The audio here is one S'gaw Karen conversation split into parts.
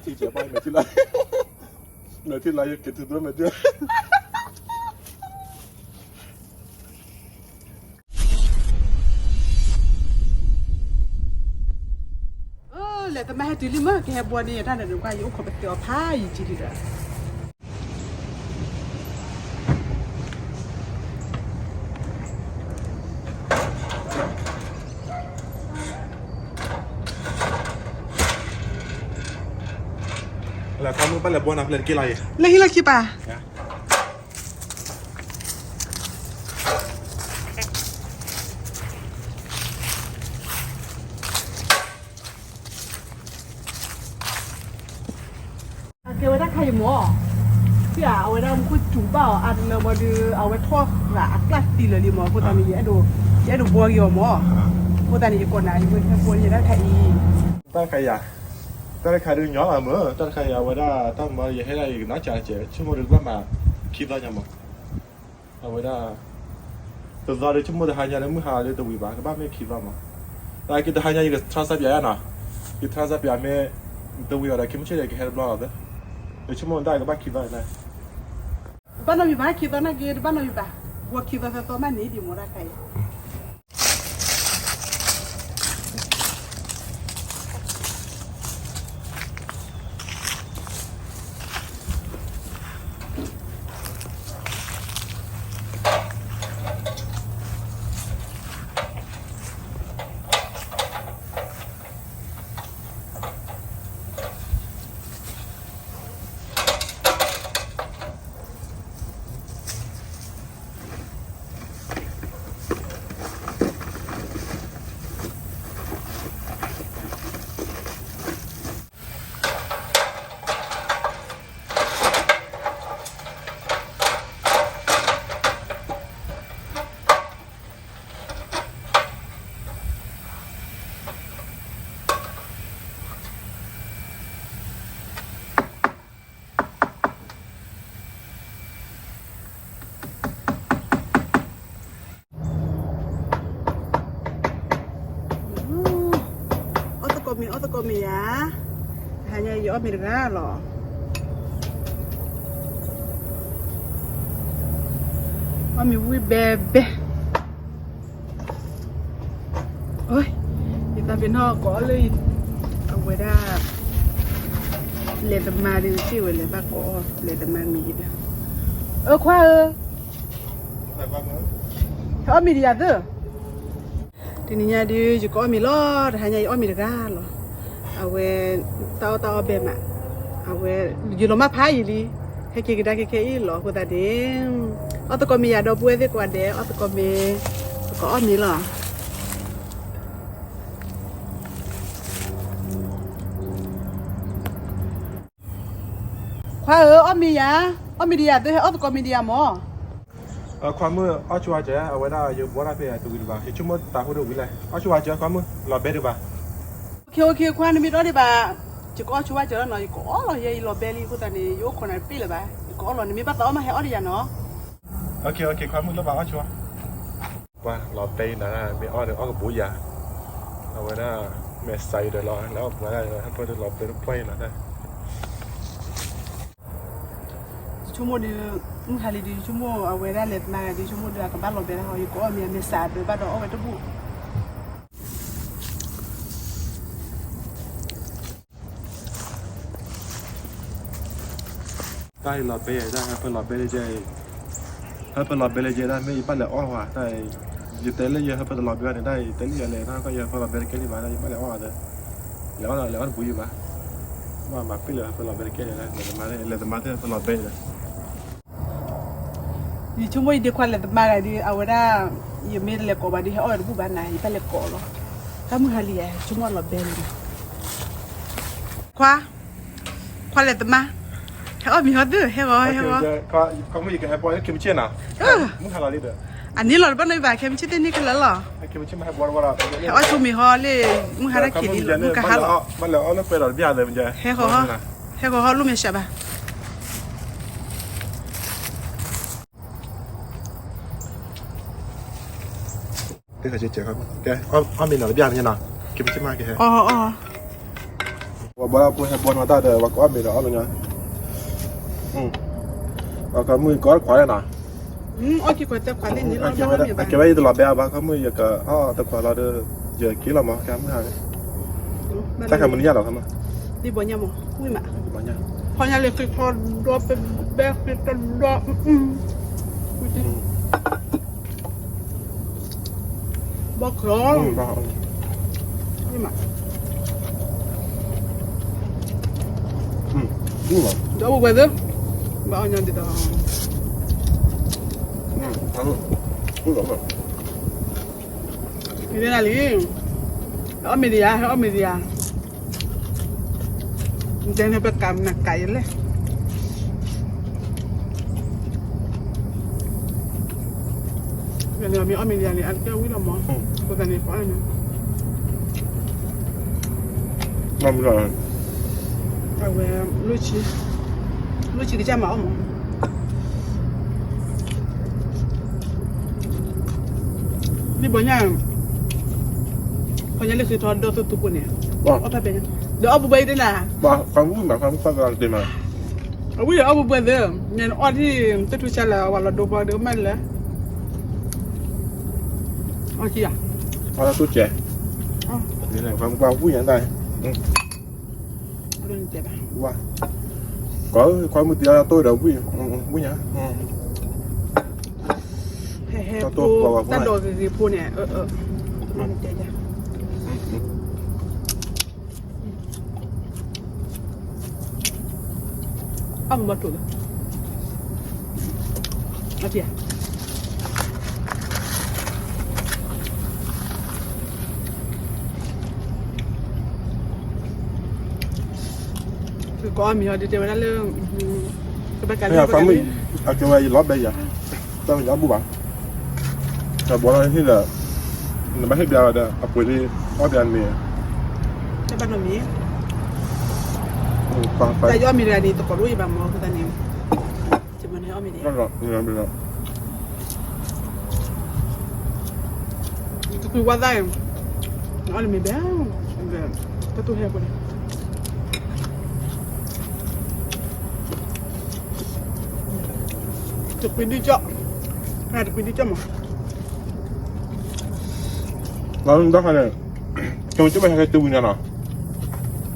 ထံၣ်ကဲဘၣ် မဲာ်ထံလီၤ, မဲာ်ထံလီၤ ယက့ၤထူသရၣ်မဲာ်ထံ လဲၤသမါဟဲတုၤလံမ့ၢ် ကဟဲဘှီန့ၢ်ယတၢ်န့ၣ် နကွၢ်ယအိၣ်ခိးပသ့အီၤဖးယံာ်ကံလံဒီး လၢခါမုၢ်ဘၣ်လဲၤဘှီနၤ ဖဲလဲၣ်တက့ၢ်လီၤအံၤ လၢဟံၣ်လီၢ်ခံပၤ အကဲဝဲဒၣ်ခါအံၤမ့ၢ်, ဖဲအဝဲဒၣ်မူခိၣ်စူၤဘၣ်အီၤ အါတလၢဘၣ်ဒီး အဝဲထီၣ်ဃာ်အကျၣ်သံလၢာ်လံမ့ၢ်, အဃိသတးန့ၣ် ယအဲၣ်ဒိး, ယအဲၣ်ဒိးဘှီက့ၤအီၤမ့ၢ်, အဃိသတးန့ၣ် ယကိးနၤ ယဝဲဟဲဘှီန့ၢ်တၢ်တခါအံၤ, တၢ်တခါအံၤ, တၢ်တခါဒုးညီလီၤမ့ၢ်, တၢ်တခါအံၤ အဝဲဒၣ်တၢ်မၤယဟဲဒၣ်အံၤကနီၢ်ကၠးကဲး ဆိကမိၣ်ဒီးကဘၣ်မၤခံသီညါမ့ၢ် အဝဲဒၣ်, တသီဒီးဆိကမိၣ်တဟါညါလၢမုၢ်ဟါလၢတဝံၤဘၣ် ကဘၣ်မ့ၢ်ခံသီမး, တၢ်က့တဟါညါယကထါစၢ်ပၠးယါနီၤ, ယထါစၢ်ပၠးမ့ၢ်, တဝံၤဘၣ်ဒီး ခံမုၢ်ဆ့ၣ်ဒီးကဟဲတဘျီလီၤသၢ, ယဆိကမိၣ်တၢ်ကဘၣ်ခံသီန့ၣ်, တဘၣ်နီတမံၤဘၣ် ခံသီနာ်က့ တဘၣ်နီတမံၤဘၣ်, ဘှီခံသီသၢသီမးန့ၣ်ဒ်မ့ၢ်တၢ်ခါအံၤ အီၣ်သကိးမ့ၤ အီၣ်သကိးမ့ၤယါ, တဟါညါယအီၣ်မ့ၤတဂၤလီၤ, အီၣ်မ့ၤဝံၣ်ဘဲဘဲ ယသးပ့ၤနီၣ်ကိးအီၣ်လၢ, အဝဲဒၣ်, လဲၤသမါဒုးစ့ၢ်ဝဲလဲၤဘၣ်ကိးအီၣ် လဲၤသမါမံၤဒီး, အခွါဧၢ, ဟဲအီၣ်မ့ၤဒံးယၤသၢ, တနံၤညါဒုး ယကအီၣ်မ့ၤလီၤ တဟါညါယအီၣ်မ့ၤတဂၤလီၤ, အဝဲ, တၢ်အီၣ်တၢ်အီဘဲမး, အဝဲ, ယလီၤမၢ်ဖးယံာ်လံ, ဟဲက့ၤကဒါက့ၤခဲအံၤလီၤ အဃိသတးန့ၣ်, အီၣ်သကိးမ့ၤယၤဒီပုၢ်ဝဲၢ်သ့ၣ်ကိးဂၤဒဲး အီၣ်သကိးမ့ၤ, ပကအီၣ်မ့ၤလီၤ ခွါဧၢ အီၣ်မ့ၤယၤ, အီၣ်မ့ၤဒံးယၤသၢ ဟဲအီၣ်သကိးမ့ၤဒံးယၤမၢ်, ခွါမုၣ် အီၣ်ဆိဝါစၢၤ အဝဲဒၣ်ယဘှီတၢ်ဖဲယၤတဝံၤဒံးဘၣ် ယဆိကမိၣ်တၢ်ဟူတဝံၤလဲၣ် အီၣ်ဆိဝါစၢၤ ခွါမုၣ် လီၤဘဲဒံးဘၣ်, အိၣ်ခ့အိၣ်ခ့ ခွါနမ့ၢ်တအီၣ်ဒံးဘၣ်, ယကအီၣ်ဆိဝါစၢၤလီၤနီၤ ယကအီၣ်လီၤယဲ ယလီၤဘဲလံ အဃိသတးန့ၣ် ယအိၣ်ခိးနၤတပ့ၢ်လၢၤဘၣ် ယကအီၣ်လီၤ နမ့ၢ်ဘၣ်သးအီၣ်မးဟဲအီၣ်ဒံးယၤနီၤ, အိၣ်ခ့အိၣ်ခ့ ခွါမုၣ်လၢဘၣ်အီၣ်ဆိဝါ ပှၤလီၤဘဲအံၤနၤ မ့ၢ်အီၣ်ဒီးအီၣ်ကဘူးယၤ, အဝဲဒၣ်, မဲာ်ဆှးအံၤဒီးလီၤ လဲၤအီၣ်ပှၤဒၣ် ဟဲပၢၢ်လီၤဘဲတပှၢ်အံၤနၤ, ယဆိကမိၣ်ဒီး, မုၢ်ဟါလံဒီး ယဆိကမိၣ်အဝဲဒၣ်လဲၤသနာ်က့ဒီး ယဆိကမိၣ်ဒီးအကဘၣ်လီၤဘဲဒၣ်ဟီ ယကအီၣ်မ့ၤအမဲာ်ဆှးအဘၢဘၣ်ဒီးအီၣ်ဝဲတဘူၣ် တၢ်အံၤလီၤဘဲယၤဒၣ် ဟဲပၢၢ်လီၤဘဲလၢယဲအံၤ, ဟဲပၢၢ်လီၤဘဲလၢယဲဒၣ် မ့ၢ်ယဘၣ်လဲၤအီၣ်ဝဲတၢ်အံၤ, ယတဲလၢယဟဲပၢၢ်တလီၤဘဲဘၣ်န့ၣ် တၢ်အံၤ တဲလၢယၤလဲၣ် နကီၢ်ယဟဲပၢၢ်လီၤဘဲတကဲလံဘၣ် တၢ်ယဘၣ်လဲၤအီၣ်ဝဲသၢ, လဲၤအီၣ်ဒီး လဲၤအီၣ်တဘူးယံၤဘၣ်, မ့ၢ်မၤပ့ၢ်လၢဟဲပၢၢ်လီၤဘဲတကဲလံ လဲၤသမါသ့ၣ် လဲၤသမါသ့ၣ်ဟဲပၢၢ်လီၤဘဲလီၤ ယဆိကမိၣ်ယဒ့ခွါလဲၤသမါဂၤဒီး အဝဲဒၣ်, ယမ့ၢ်တလဲၤကိးဘၣ်ဒီး ဟဲအီၣ်ဝဲတဘူၣ်ဘၣ်နၤ ယဘၣ်လဲၤကိးလီၤ, တၢ်မုၢ်ဟါလံယၤ ဆိကမိၣ်လီၤဘဲလံ, ခွါ, ခွါလဲၤသမါ, ဟဲအီၣ်မ့ၤဟီသၢ ဟဲဂီၤ ဟဲဂီၤ, မုၢ်ဟါလီၤလံဒီး, အန့ၣ်လီၤတဘၣ်နီဘၣ် ခဲမုၢ်ဆ့ၣ်သ့ၣ်န့ၣ်ခဲလၢာ်လီၤ, ဟဲအီၣ်ဆိမ့ၤဟီလၢ, မုၢ်ဟါတၢ်ခံးလံ မုၢ်ကဟါလီၤ, ဟဲဂီၤ, ဟဲဂီၤဟီလိၣ်မဲာ်ဆှးဘၣ် ကဲ, အီၣ်မ့ၤနီၤတဘၣ်မ့ၢ်နီၤ, ကဲမ့ၢ်ကဲဟဲ, အီၣ်, အီၣ်, ဘီလၢဖိဟဲဘီနီၢ်တၢ်ဒီး ပှၤကအီၣ်မ့ၤဒီးအီၣ်လၢညါ, ပှၤကမုၢ်ကီတခွးလဲၣ်နီၤ, အကဲဝဲယတလီၤဘဲအဘၣ် ခီမုၢ်ယကအီၣ်တခွးလီၤဒီး ယက့ၤလီၤမး ကမုၢ်ဟါန့ၣ်, တၢ်ခဲမုၢ်နံၤညါလီၤခီမး, ဒ်ဘီညါမး ဝံၣ်မး, ဖီညါလၢဃ့ထီဒီးပဘဲဃ့ထီဒီး ဘီချီ, မး, ဒီးအိၣ်ဝဲသ့, ဘၣ်အီၣ်ညါဒ်သိး, မ့ၢ်လံ, ဟဲအီၣ်မ့ၤဒံးယၤ ဟဲအီၣ်မ့ၤဒံးယၤ, နတဲန့ၣ်ပကးနကးယလဲၣ် မ့ၢ်အီၣ်မ့ၤဒံးယၤန့ၣ် အကဲဝံၤလီၤမး, အဃိသတးန့ၣ် ပအီၣ်န့ၣ်, အဝဲ, လိၣ်ဆံ, လိၣ်ဆံကစၢ်မၤအီၣ်မး, ဒ်ဘီညါ, ဖီညါလၢဃ့ထီဒီးသူသူပူၤန့ၣ်, အီၣ်ဖဲဖဲညါ, ဒီးအီၣ်ပူၤပှဲၤအံၤတနၤ, အဝံၣ်ဒီးအီၣ်ပူၤပှဲၤသ့, နအီၣ်ထံၣ်တထူၣ်ဆါလၢၤ ဝဲလီၤဒိဘီဒီးမးလၢ အီၣ်ကံယၤ, အီၣ်တၢ်တိၢ်ကဲး, ဝံၣ်ညါတၢ်, ဝါ, ကီခွါမုၢ်တံၤအီၣ်တၢ်တိၢ်ဒီးဝံၣ်, ဝံၣ်ညါ, ဟဲဟဲဖိ, တၢ်ဒိးဂ့ၤဂ့ၤဖိန့ၣ်, အၢ, အၢ, အီၣ်မ့ၤဘီတူၢ်လၢ, အပျဲၢ်, ကီအီၣ်မ့ၤအီၤဒ်တဲဝဲဒၣ်လၢ, ကဘၣ်ကးလၢ, အကဲဝဲယလီၤဘဲယၤ, တၢ်မ့ၢ်ယအီၣ်ဘူၣ်ဘၣ်, တၢ်ဘီလီၤဟံၣ်ဒီး, နဘၣ်ဟ့ၣ်ဘျါဒီး အပှ့ၤလံ, အီၣ်ဘျါမ့ၤ, တၢ်ဘၣ်နီၢ်မ့ၤ, တၢ်ယအီၣ်မ့ၤတဂၤန့ၣ် တကိးတအိၣ်ယဘၣ်မ့ၢ်အဃိသတးန့ၣ်, ယမၤန့ၢ်အီၣ်မ့ၤန့ၣ် တကွံဝါသၣ်အံၤ, အီၣ်လၢမ့ၢ်ဘဲ, တၢ်တိၢ်ဟဲဖိန့ၣ်, တကွံဒံကၠီၣ်, တကွံဒံကၠီၣ်မး, ဘၣ်ဃးန့ၣ်, ကၠီကၠီၣ်ဘၣ်ဟဲကဲတုၤဝံၤန့ၣ်နီၤ, ယ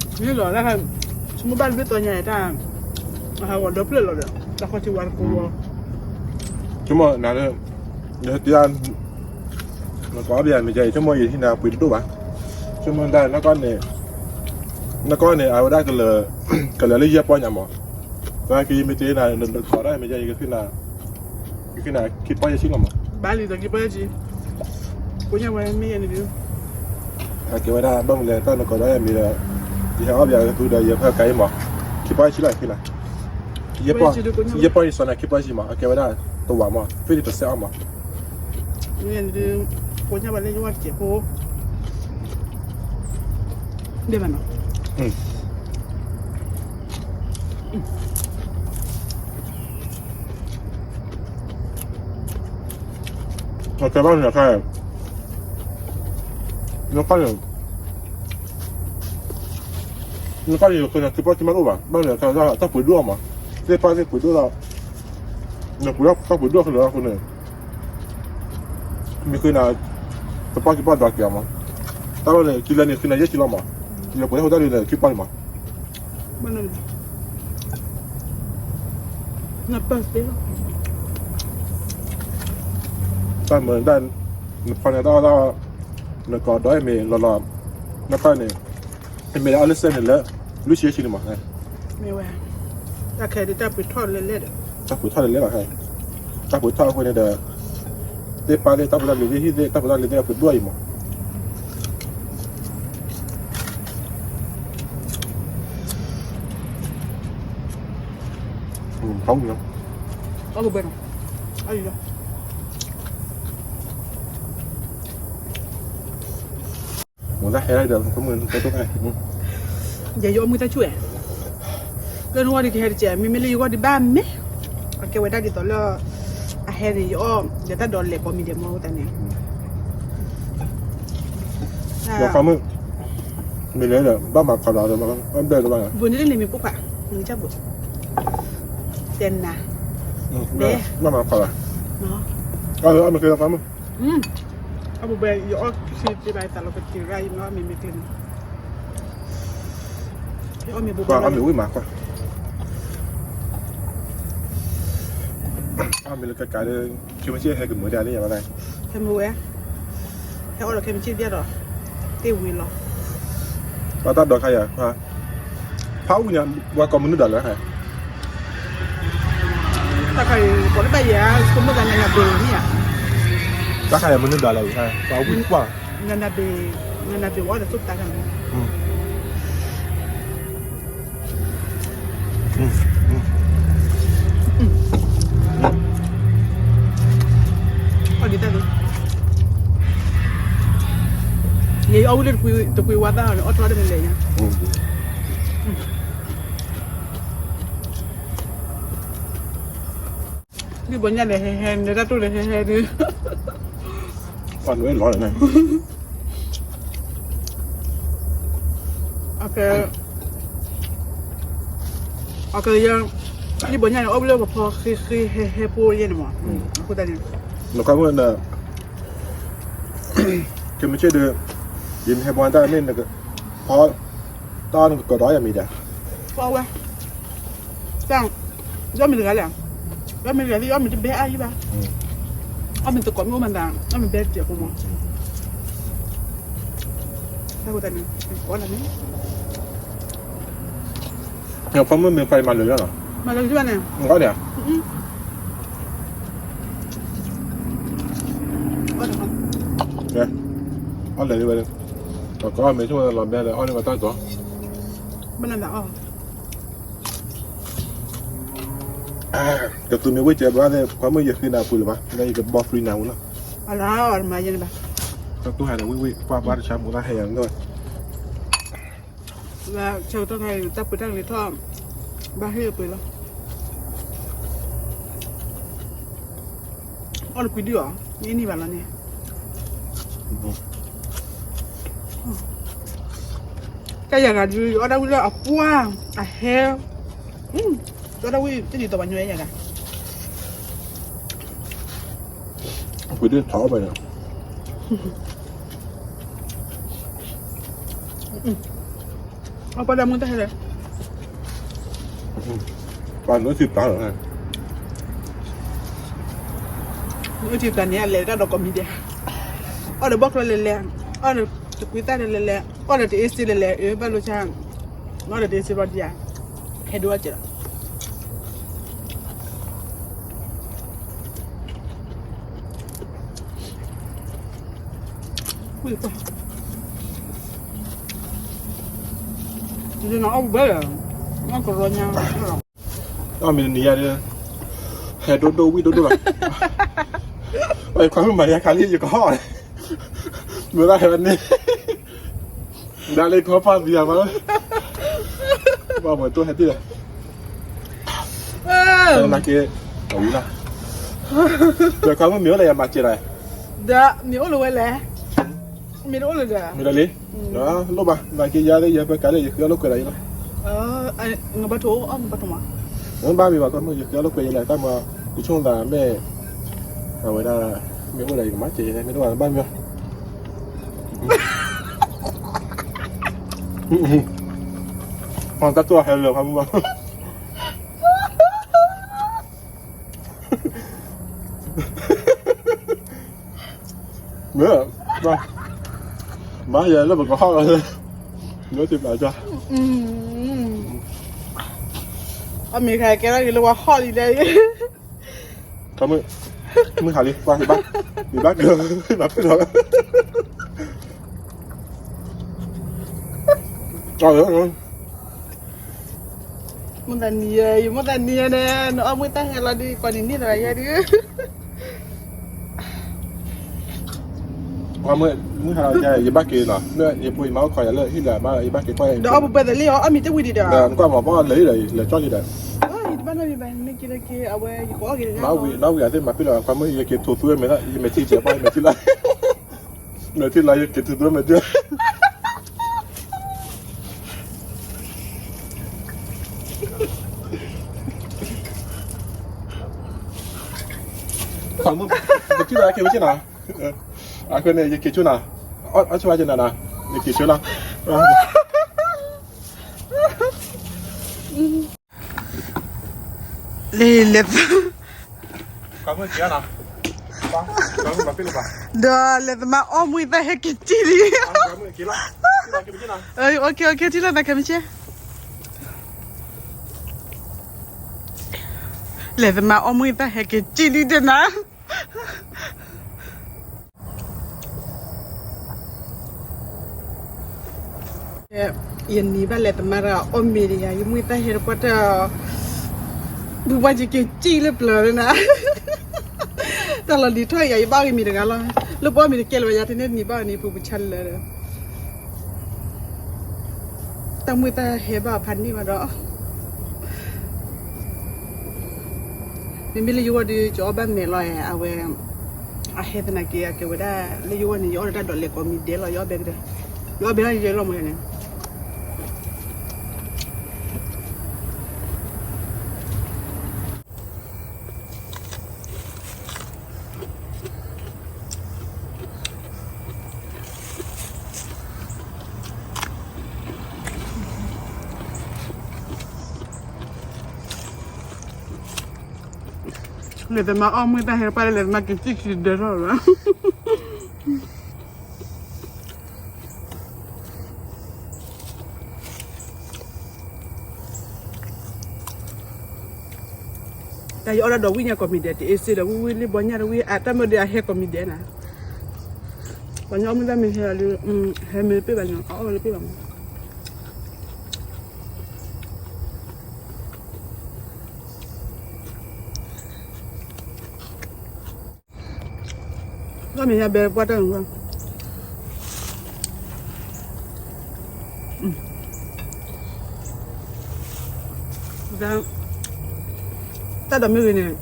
လီၤ, ဆိကမိၣ်ဘၣ်တဘျုးတီၤညါတၢ်, အဟးဂီၤဒီဖျၢၣ်လီၤဒီး တၢ်ခီၣ်ထံးဝါတကိးဝီ, ဆိကမိၣ်နၤလၢ, နတ, နကအီၣ်ဘၣ်ယၤမ့ၢ်ကဲအံၤ ဆိကမိၣ်ယဟံးနၤပှ့ၤတဒိၣ်ဘၣ်, ဆိကမိၣ်ဒၣ်နကီၢ်န့ၣ်, နကီၢ်န့ၣ် အဝဲဒၣ်ကလၢာ်, ကလၢာ်လၢယဲၢ်ပီၢ်ညါမး, သနာ်က့မ့ၢ်တ့နၤ နကိးဒၣ်မ့ၢ်ကဲအံၤ ယကဟံးနၤခံပီၢ်ယဲၢ်ဆံလီၤမး, ဘၣ်လံဒီးခံပီၢ်ယဲၢ်ဆံ, ကိးညါဝဲမ့ၢ်ယဲန့ၣ်ဒုး, အကဲဝဲဒၣ်ဘၣ်မနုၤလဲၣ် တၢ်နကိးဒၣ်ယၤမ့ၢ်ဒီး, ယဟဲအီၣ်ဘၣ်ယၤကသူဒီး ယဖၢကၤအံၤမး, ခံပီၢ်ယဲၢ်ဆံလီၤ ယဟံးနၤ, ယဲၢ်ပီၢ်, ယဲၢ်ပီၢ်ယဲၢ်ဆံန့ၣ် ခံပီၢ်ယဲၢ်ဆံမး အကဲဝဲဒၣ်, တဝးမး ဖဲန့ၣ်တစဲးအီၣ်မး, ကိးညါဝဲလၢယဝဲတကဲးဖိ, ဒ်ဘၣ်နီၤ, အကဲဘၣ်န့ၣ်ခါ, နကီၢ်န့ၣ်, နကီၢ်န့ၣ် ယဃ့နၤခံပီၢ်ဆံမးတအိၣ်ဘၣ်, ဘၣ်မနုၤလဲၣ် တၢ်ပှ့ၤဒိၣ်အီၤမး, သ့ၣ်ပီၢ်သ့ၣ်ပှ့ၤဒိၣ်လီၤ, နပှ့ၤတၢ်ပှ့ၤဒိၣ်အဃိလီၤအဃိန့ၣ်, မ့ၢ်ဃ့နၤ, တပီၢ်ခံပီၢ်ဒွးက့ၤအီၤမး, တၢ်ဝဲန့ၣ် ခံလၢန့ၣ် ဃ့နၤယဲၢ်ဆံလီၤမး, ယပှ့ၤဟဲအိၣ်တၢ်ဒ်န့ၣ်ခံပီၢ်န့ၣ်မး, တၢ်မၤဒၣ်, နဖီန့ၣ်တၢ်အီၣ်တၢ်အီ, နကိးဒီးအမ့ၢ်လီၤလီၤ, နတၢ်န့ၣ်, အမ့ၢ်အီၣ်လၢစဲန့ၣ်လၢ, လွံၢ်ဆံယဲၢ်ဆံန့ၣ်မး, မ့ၢ်ဝဲ, တၢ်ခဲဒ်တၢ်ပှ့ၤထီၣ်လဲၤလဲၣ်ဒီး, တၢ်ပှ့ၤထီၣ်လဲၤလဲၣ်ဘၣ်ခဲ, တၢ်ပှ့ၤထီၣ်အဃိန့ၣ်ဒီး, သ့ၣ်ပီၢ်သ့ၣ် တၢ်ဖိတၢ်လံၤသ့ၣ် ဟံၣ်သ့ၣ် တၢ်ဖိတၢ်လံၤသ့ၣ် အပှ့ၤဒိၣ်အံၤမး ဟီၣ်ဝံၤလီၤ, အီၣ်ဘဲနီၤ, အီၣ်လီၤ, မ့ၢ်ဟဲဒီး ကမုၢ်တၢ်တိၢ်ခါ, ယဲယအီၣ်မုၢ်တၢ်ဆူၣ်ဝဲ, လၢနဂီၢ်ဒ်ကဟဲတကဲး မ့မ့ၢ်လၢယဂီၢ်ဒ်ဘၣ်မ့ၢ်, အကဲဝဲဒၣ်ဒ်သိးလၢ, အဟဲန့ၣ် ယအီၣ် ယတၢ်ဒိးလဲၤပိာ်မံၤဒဲးမ့ၢ်တၢ်န့ၣ်, ကမုၢ်, မ့ၢ်လဲၣ်ဒီး ဘၣ်မၤခီလီၤဒီး ဘၣ်ဘဲဒီးဘၣ် ဘူးန့ၣ်လၢန့ၣ်မ့ၢ်ပိၢ်ခွါ နကစၢ်ဘူး တဲနၤ ဘဲ ဘၣ်မၤခီလီၤ အမ့ၢ်ကဲလီၤခီမုၢ် အဘူးဘဲ ယအီၣ်ခံတဘၣ် သးလီၤကတံၤရၣ် ယမ့ၢ်အီၣ်မ့ၢ်မ့ၢ်ကျဲန့ၣ် ယအီၣ်မ့ၢ်ဘူးဘဲ အီၣ်မ့ၢ်ဝံၣ်မၤခီ အီၣ်မ့ၢ်လၢကကးလၢ ခဲမုၢ်ဆ့ၣ်ဟဲကမုာ်ဒၣ်န့ၣ်ယၤဘၣ်လဲၣ် ဟဲမုာ်ဝဲ ဟဲအီၣ်ဒီးခဲမုၢ်ဆ့ၣ်ဒၣ်ဒီး တ့ၢ်ဝံၤလီၤ ပှၤတၢ်ဒိးခါယၤ ဖးဝံၣ်ညါ ပှၤကိးမနုၤဒၣ်လဲၣ် တၢ်ခါအံၤ ကိးလၢဘၣ်ယဲၢ် ဆိကမိၣ်သးနနဘ့ၣ်န့ၣ်ဧါ တၢ်ခါအံၤမနုၤဒၣ်လဲၣ် ပှၤဝံၣ်ကွၢ် နနဘ့ၣ် နနဘ့ၣ်ဝဲဒီးသိၣ်တၢ်ခါန့ၣ် အီၣ်ဒံးတၢ်ဒံး ယအီၣ်ဝံၣ်လၢတကွံတကွံဝါသၣ်န့ၣ် အီၣ်ထီၣ်တမံၤလဲၣ်ညါ ဒ်ဘီညါန့ၣ်ဟဲဟဲ နတၢ်တိၢ်န့ၣ်ဟဲဟဲဒ် ပှၤနွဲလီၤန့ၣ် အကဲ အကဲယဲ ဒ်ဘီညါန့ၣ် အီၣ်ဝံၣ်လၢပဖီဃ့ဃ့ဟဲဟဲဖိယဲန့ၣ်မး အဃိသတးန့ၣ် နကွၢ်မုၢ်န ကမ့ၢ်ဆ့ၣ်ဒီး ယမ့ၢ်ဟဲပှၤတၢ်မ့ၢ်နက ဖီ တၢ်နကကီးဒီးယမံၤဒၣ် ဖီဝဲ တၢ် ယအီၣ်မ့ၢ်တဂၤလဲၣ် ယအီၣ်မ့ၢ်တဂၤသ့ၣ် ယအီၣ်မ့ၢ်တဘဲအါယံဘၣ် အီၣ်မ့ၢ်သကိးမ့ၢ်အိၣ်မၤသး အီၣ်မ့ၢ်ဘဲတစဲးဖိမး တၢ်ဃိသတးန့ၣ် ကီးလၢန့ၣ် ဖီမုၢ်မ့ၢ်ဖးအံၤမၤလၢာ်လီၤ မၤလၢာ်ကဘၣ်န့ၣ် အီၣ်န့ၣ် အီၣ်လဲၤလံဝဲလံ ကီးမ့ၢ်ဆိကမိၣ်လီၤဘဲလၢအီၣ်န့ၢ်ဝဲတၢ်ကီး ဘၣ်နသးအီၣ် ကသူမ့ၢ်ဝ့ၢ်စဲးဘၣ်သ့ၣ် ဖီမုၢ်ယဃ့နၤပှ့ၤလၢၤဘၣ် လၢယကဘီဖျံနၤဝံၤလီၤ အလၢအီၣ်မၤယဲန့ၣ်ဘၣ် တၢ်တူၢ်ဟဲန့ၣ်ဝံၣ်ဝံၣ် ပှၢ်ပှၢ်တဆါမူၤတၢ်ဟဲယၤန့ၣ် လၢဆၢကတီၢ်ခါအံၤ တၢ်ပှ့ၤတၢ်ကလံၤထီၣ် ဘၣ်ဟ့ၣ်ပှ့ၤလီၤ အီၣ်တကွံဒံးအီၤ မ့ၢ်န့ၢ်ဘၣ်လီၤန့ၣ် တၢ်ယၤဂၤဒုး ယအီၣ်တၢ်ဝံၣ်လၢအပှၢ် အဟဲ ယအီၣ်တၢ်ဝံၣ်တဒ်သိးပှၤညီယၤဂၤ အပှ့ၤဒ်ထီၣ်အီၣ်ဘၣ်န့ၣ် အပှ့ၤဒၣ်မူတၢ်ဟဲလဲၣ် ပှၤနုာ်ထံပျၢ်လီၤ နုာ်ထံပျၢ်န့ၣ် အလဲၤတၢ်ဒီးကိးမံၤဒဲး အီၣ်ဒီးဘီၣ်ချီလဲၤလဲၤ အီၣ်ဒီးတကွံသၣ်လဲၤလဲၤ အီၣ်ဒီးတအ့စ့လဲၤလဲၤ အၢဘၣ်လိာ်ဆါ အီၣ်ဒီးတအ့စ့ဘျီဒံးဧါ ဟဲဒိၣ်အကဲလီၤ ဝံၣ်ပှၢ် ဒ်နအီၣ်ဘဲလီၤ အီၣ်ကရီညါ အီၣ်မ့ၢ်တနံၤယါဒီး ဟဲဒိၣ်ဒိၣ်ဝံၣ်ဒိၣ်ဒိၣ်လီၤ အခွါမုၣ်မၤယါခါလံ ယကဟီၣ် မ့ၢ်ဘၣ်ဟဲဘၣ်န့ၣ် ဒ်လၢကဟီၣ်ဖၣ်သံယါမး ဘၣ်မၤတိၢ်ဟဲတ့ၢ်လီၤ နာ်က့ အဝံၤလီၤ ဒီးခွါမုၣ်မ့ၢ်အိၣ်လၢယမၤစဲးလီၤ ဒီးမ့ၢ်အိၣ်လၢၤဝဲလဲၣ် မ့ၢ်တအိၣ်လၢၤဒီး မ့ၢ်လၢလံ လိၣ်ဘၣ် နာ်က့ယါလၢယပၢၤကးလၢယဃ့အီၣ်လိာ်ကွဲလီၤအံၤလီၤ နဘၣ်ထိၣ် နဘၣ်ထိၣ်မး နဘၣ်မ့ၢ်ဘၣ်ခွါမုၣ် ယဃ့အီၣ်လိာ်ကွဲယလဲၣ် တၢ်မၤ ယဆိကမိၣ်သးမ့ၢ် အဝဲဒၣ် မ့ၢ်အိၣ်ဒီးယကမၤစဲးယဲ မ့ၢ်တအိၣ်ဘၣ်ဘၣ်မ့ၢ် တၢ်တိၢ်ဟဲလၢခွါမုၣ်ဘၣ် မ့ၢ် မၤယဲလၢပကဟီၣ်လီၤ မ့ၢ်စံးပျးကၢ် အမ့ၢ်ခါကဲထီၣ်က့ၤလၢပှၤဟီၣ်လံဒဲး ခါမုၢ် မုၢ်ဟါလံ ပှၤ ယဘၣ်က့ၤ ယဘၣ်က့ၤ နဖုၣ်လီၤ မိၣ်သးနံၤယဲ ယမိၣ်သးနံၤယဲန့ၣ် နအီၣ်မ့ၢ်တၢ်ဟဲလီၤဒုး ကိးနံၤနံၤသရၣ်ယဲဒုး ပှၤမုၢ်ဟါလီၤယဲ ယဘၣ်က့ၤလီၤ လၢယဖိယမါအိၣ်ခိးယၤလၢဟံၣ်လၢၤဘၣ် ယဘၣ်က့ၤကွၢ်ယဲ ဒီးအီၣ်ပူၤပှဲၤသးလံ အီၣ်မ့ၢ်တဝံၤဒံးဒီး နကွၢ်မၤပှၢ်လၢာ်လံဒီး လဲၤကၠီၣ်လံဒီး ယတဘၣ်နီတမံၤဘၣ် မ့ၢ်က့ၤလၢက့ၤ အဝဲယကအီၣ်က့ၤ နီၣ်ဝံၤ နီၣ်ဝံၤအသ့ၣ်မၤပ့ၢ်လီၤ ပှၤမုၢ်ယက့ၤထူးသူဝဲမဲာ်လီၤ ယမဲာ်ထံကဲးပှၢ် ယမဲာ်ထံလီၤ မဲာ်ထံလီၤ ယက့ၤထူးသူဝဲမဲာ်ထံ ပကထံၣ်လီၤက့ၤဝဲက့ၤနီၤ, အဃိန့ၣ် ယက့ၤဆိနီၤ, အီၣ်ဆိဝဲက့ၤနီၤနီၤ, ယက့ၤဆိလီၤ. လဲၤလဲၤ, ဒီးလဲၤသမါအီၣ်မူအသၣ်ဟဲက့ၤကံၣ်လံ. ထံၣ်လီၤသးခဲမုၢ်ဆ့, လဲၤသမါအီၣ်မူအသၣ်ဟဲက့ၤကံၣ်လံဒဲနၤ. ယနံၤဘၣ်လဲၤသမါတဂၤအီၣ်မ့ၤဒီးယၤ, ယမူအသၣ်ဟဲတပှၢ်တၢၢ်, ပူၤပှၢ်ယက့ၤကံၣ်လၢပျၢၤလၢနၤ, တၢ်လီၤလံၤထီၣ်ယၤ ယဘၣ်ဂ့ၤမံၤတဂၤလီၤ, လၢပအီၣ်မ့ၤတကဲလၢၤဘၣ်ယၤ တန့ၢ်နံၤဘၣ်နံၤပူၤပူၤဆါလၢာ်ဒီး တၢ်မုာ်တၢ်ဟဲဘၣ်ဖးန့ၢ်ဘၣ်ဒီး, မ့မ့ၢ်လၢယဂီၢ်ဒီး ယအီၣ်ဘၣ်မဲာ်လီၤ, အဝဲ အဟဲသနာ်က့ အကဲဝဲဒၣ်လၢယဂီၢ်န့ၣ် ယအီၣ်ဒီးတၢ်ဒိးလဲၤကိးမံၤဒဲးလီၤ, ယအီၣ်ဘဲကဒဲ, ယအီၣ်ဘဲလီၤယဲလီၤမ့ၢ်န့ၣ် လဲၤသမါအီၣ်မူအသၣ်ဟဲတပှၢ်လၢ လဲၤသမါက့ၤစံၣ်ခံဒဲးထီၣ်လီၤ. တၢ်ယအီၣ်ဒၣ်ဒီးဝံၣ်ညါကိးမံၤဒဲး တအ့စ့ဒီး ဝံၣ်ဝံၣ်လံဘီညၣ်ဒီးဝံၣ် အတၢ်မ့ၢ်ဒီးအဟဲကိးမံၤဒဲးနၤ, ပှၤညီအီၣ်မူသၣ်မ့ၢ်ဟဲလၢ ဟဲမ့ၢ်တပ့ၢ်ဘၣ်ညီ အအီၣ်ဝဲလၢပ့ၢ်ဘၣ်မး ဒီးမ့ၢ်ညါဘဲပှၢ်တၢ်န့ၣ်, တၢ်ဒီးမ့ၢ်ဂ့ၤန့ၣ်,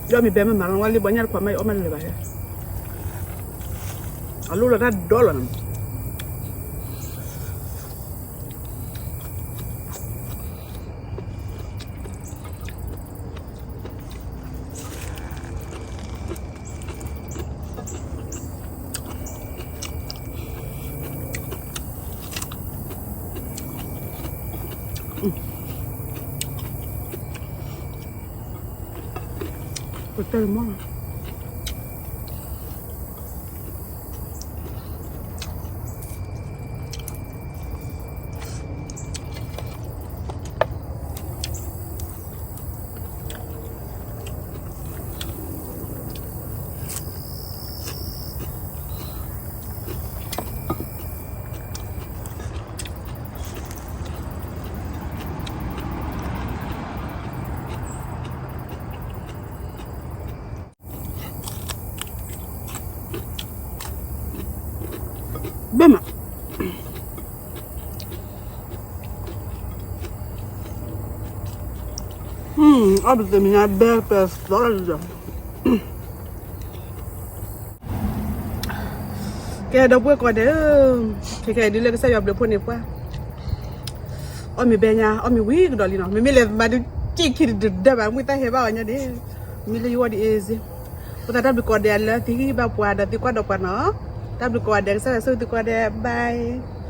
ဒီးမ့ၢ်ဘဲမ့ၢ်မၤလီၤဝဲလံဘီညၣ်တခွးမး ယအီၣ်မးလၢာ်ဘၣ်, အလိၣ်လီၤတၢ်ဒီလီၤန့ၣ် ပတဲမး ဘဲမး, အီၣ်ပသ့ၣ်မ့ၢ်ညါဘဲပဲသီလီၤဒီး ကဲဒီပုၢ်ဝဲၢ်ကိးဂၤဒဲး, ခဲခဲအံၤဒုးလၢကစၢ်ယွၤဘျုးဖှိၣ်န့ၢ်ပှၤ, အီၣ်မ့ၤဘဲညါ အီၣ်မ့ၤဝံၤကဒီးလံနီၤ, မ့မ့ၢ်လဲၤမၤဒုးစံၣ်ခံတဒၢဘၣ် မူသၣ်ဟဲဘၣ်အီၤညါန့ၣ်, မ့ၢ်လၢယဂီၢ်ဒ်အံၤစ့ၢ်, အဃိသတးတၢ်ဘျုးကိးဂၤဒဲးလၢသုဟ့ၣ်ဂံၢ်ဘါပှၤဒီးသုကွၢ်ဒီးပှၤနီၤ, တၢ်ဘျုးကိးဂၤဒဲး ကစၢ်ယွၤဆိၣ်ဂ့ၤသုကိးဂၤဒဲး bye.